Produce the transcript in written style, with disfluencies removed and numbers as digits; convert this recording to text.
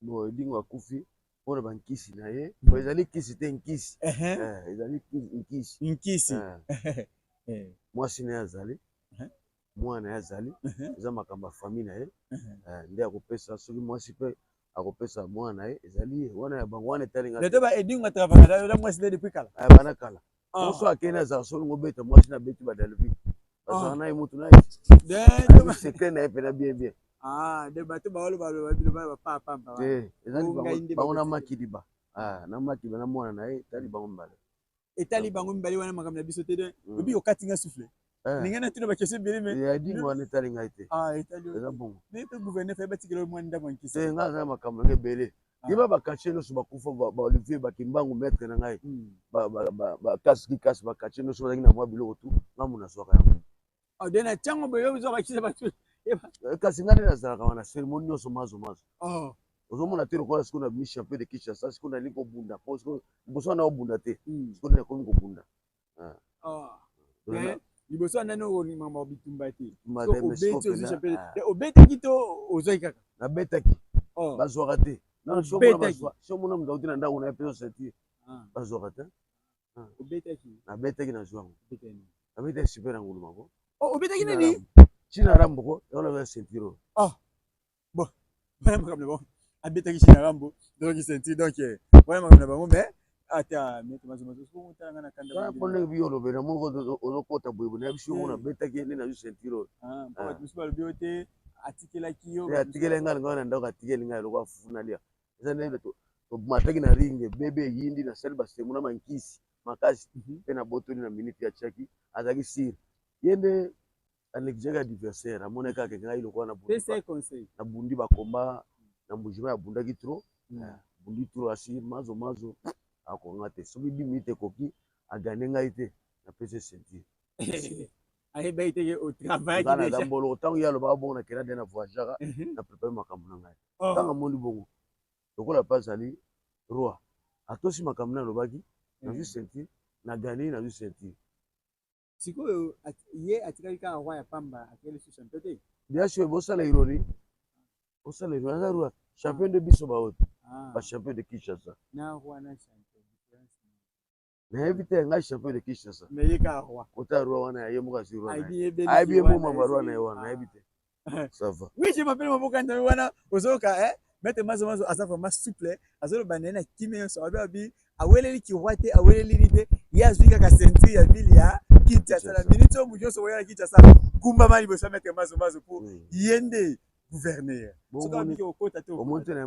Bon, Edingo akufi mpona bankisi na ye. Bon, ezali kisi te, nkisi. Ezali nkisi. Nkisi. Mwasi na ye azali, mwana na ye azali, eza makambo ya famille na ye nde akopesa. Soki mwasi mpe akopesa mwana na ye, ezali ye wana ya bango wana, etali nga. To ba Edingo atravaillaka na mwasi nde depuis kala? Bana kala. Moso akende, azala soki ngobeta mwasi na beti badalvi, bazala na ye motu na ye, secret na ye mpena bien bien. Ah, de bato baoloba biloba bapapamba. Te, ezali bango na Makiliba, na Makiliba na mwana na ye, etali bango mibale. Etali bango mibale wana, makambo na biso te. De obi okati nga souffle, ndenge natuna baquestion ebele me. Edingo wana etali ngai te. Eza bongo. Me mpe gouverneur faye batikela mwa ndambo ya nkisi. Te, ngai aza makambo nanga ebele. Yeba baquartier nyonso bakufa, baOlivier Bakimbangu, maître na ngai, bakasiki kasi baquartier nyonso bazalaki na mwa biloko tu, ngai mo nazwaka yango. De na ntango boye ozwa bakisa bato. Kasi ngai nde nazalaka wana, cérémonie nyonso mazo mazo. Ozomona te lokola sikoyo na bimi champion de Kinshasa, sikoyo nalingi kobunda, po sikoyo liboso wana obunda te, sikoyo nde nakomi kobunda. Liboso wana nani okolingama bitumba te? Obeti, ozwi champion, obetaki to ozwaki kaka? Nabetaki, bazwaka te. So omona moto auti na ndako na ye mpe ceinture, bazwaka te. Obetaki? Nabetaki, nazwa yango, nabetaki super na ngulu mako. Obetaki nini? China Rambo ko, yango nazwa ceinture oyo. Bon, wana makambo na bango. Abetaki China Rambo, donc ceinture, donc wana makambo na bango. Mais ata maître Mazomazo soki otala nga na kanda. Mpo ndenge biyo olobela moko, ozokota boye, nayebi soki ngo nabetaki nde nazwi ceinture oyo. Mpo bato mosusu balobi yo te, atikelaki yo. Atikeli ngai ngai na ndako, atikeli ngai eloko afufu nalia. Eza ndenge tomataki na ring, bebe eyindi, nasali basemo na mankisi makasi mpe nabotoli na minute ya tiaki. Azalaki sire, ye nde anégligeaki adversaire, amonaki kaka ngai lokola nabundi bakomba na Mbujima, abundaki trop, bundi trop, asi mazo mazo akonga te. Soki 10 minutes ekoki, agane ngai te, napesi ceinture. Ayebaki te otravaillaki. Naza mbolo. Ntango ye alobaka bongo, nakenda nde na voyageaka, na prépare makambo na ngai. Ntango amoni bongo, lokola mpe azali roi, atosi makambo na alobaki, nazwi ceinture, na gagné, nazwi ceinture. Sikoyo ye atikali kaka roi ya pamba, atikali su champion te? Bien sûr, bosala ironie, bosala ironie. Aza roi, champion nde biso baoyo bachampion de Kinshasa. Na roi na champion? Nayebi te, ngai champion de Kinshasa. Mais ye kaka roi. Kota roi wana ya ye moko, azwi roi, ayebi ye moko mama roi na ye wana, nayebi te, ça va. Oui, je m'appelle Maboka Nzambe wana ozoyoka maître Mazo Mazo aza vraiment souple, azoloba na ye na kimia nyonso. Abi aweleli kiroi te, aweleli te, ye azwi kaka ceinture ya ville ya Kinshasa. Na minute oyo, moto nyonso oya na Kinshasa, gumbama liboso ya maître Mazo Mazo, po ye nde gouverneur. Soki abiki okota te. Omoni te.